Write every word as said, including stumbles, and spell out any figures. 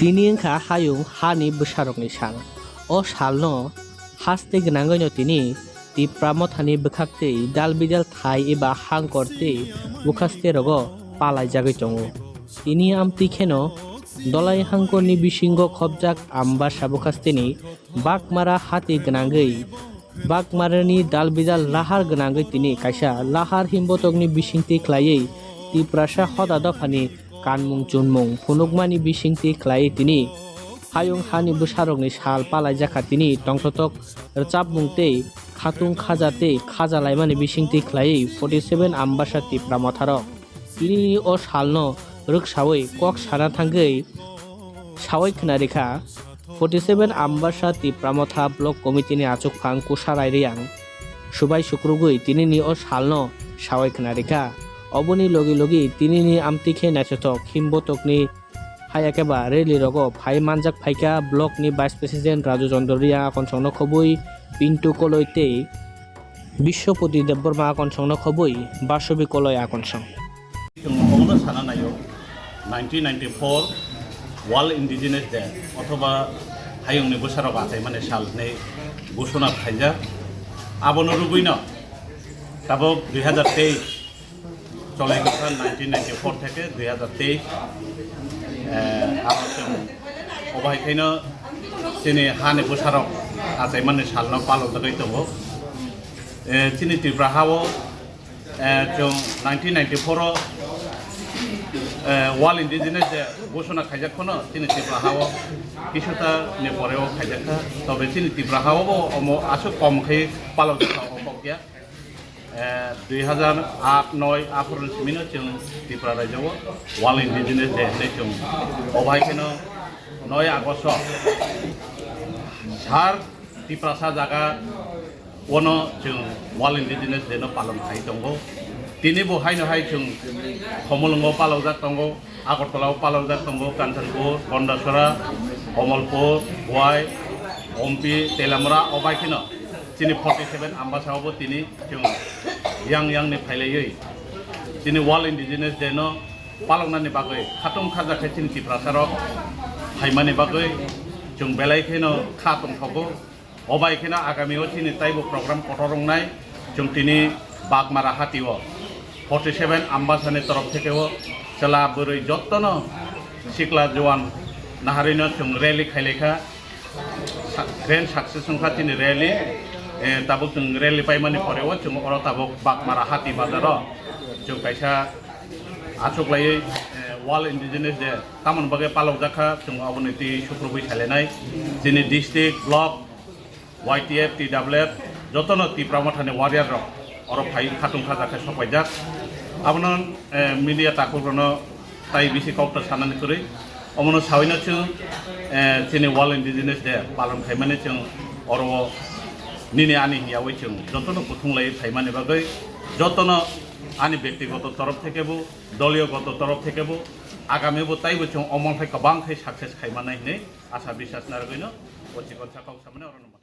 Tini wngkha hayung hani bwsarokni sal. O salno haste gwnangwino tini Tipra Mothani bwkhaktwi dalbidal thai eba hangkor tei bwkhasterogo palaijagwi tongo. Tini amtwi kheno Dolai hangkorni bisingo khobjak Ambasa bwkhasteni Bagmara hati gwnangwi Bagmarani dalbidal lahar gwnangwi tini kaisa lahar himbotokni bisingtwi khlaiwi Tiprasa hoda dophani kanmung chunmung phunukmani bisingtwi khlaiwi tini hayung hani bwsarokni sal palaijakha tini tongthotok rwchapmung tei khatung khaja tei khaja laimani bisingtwi khlaiwi forty seven Ambasa Tipra Motharok. Tinini o salno rwksawi kok sana thangwi sawi khna rikha forty seven Ambasa Tipra Motha Block Committee ni achukphang Kusarai Riyang. Subai sukrugwi tinini o salno sawi khna rikha. Oboni logi logi tinini amtwi khe naithothok himbotokni haya khe ba rally rogo phai manjak phaikha block ni Vice President Raju Chandra Riyang akonsongno khobwi Pintu Koloi tei Bisyopati Debbarma akonsongno khobwi Basobi Koloi akonsong. Chwng omono sana naio, nineteen ninety-four World Indigenous Day othoba hayungni bwsarok achaimani sal hinwi ghosona khaijak. Abono rwgwino tabuk dui hazar teis cholai kha, nineteen ninety-four theke dui hazar teis, eh, abo chwng obo hai khaino chini hani bwsarok achaimani salno palojagwi tongo. Eh, chini Tripura hao, eh, chwng nineteen ninety-four o, eh, World Indigenous Day ghosona khaijak phano chini Tripura hao kisuta ni pore o khaijak kha. Tobe chini Tripura hao bo omo aswk kom khe palojak kha o kok ya. Eh, dui hazar aat noi aphuru ni simi no chwng Tripura rajyo o World Indigenous Day hinwi chwng obo hai kheno noi August o sar Tiprasa jaga ono chwng World Indigenous Day no palon khai tongo. Tini bo haino hai chwng Khumulwngo palojak tongo, Agartala o palojak tongo, Kanchanpur, Gandachara, Kamalpur, Bwai, Ompi, Teliamura, obo hai kheno chini forty seven Ambasa o bo tini chwng yang yang ni phailaiwi chini World Indigenous Day no paloknani bagwi khatung khaja khe chini Tiprasa rok phaimani bagwi chwng belai kheno kha tongthogo. Obai kheno agami o chini taibo program kotor wngnai. Chwng tini Bagmara hati o forty seven Ambasa ni torof theke o chwla bwrwi jottono sikla juan naharino chwng rally khailaikha. Sa-, grand success wngkha chini rally. Eh, tabuk chwng rally paimani pore o chwng oro tabuk Bagmara hati bazar o chwng kaisa achuklaiwi, eh, World Indigenous Day tamoni bagwi palokjakha chwng oboni twi sukrubwi sailainai. Chini district, block, Y T F, T W F, jotono Tipra Mothani warrior rok oro phai khatung khaja khe sokpaijak. Abono, eh, media takhuk rokno tai bisi kok ta sanani kwrwi. Omono sawino chwng, eh, chini World Indigenous Day palon khaimani chwng oro o nini ani hiyawi chwng jotono kuthung lai phaimani bagwi jotono ani bektigoto torof theke bo, doliyo goto torof theke bo, agami bo taibo chwng omon khai kwbang khai success khaimani hinwi asa biswas narwgwino o chikon sakao samani oro no.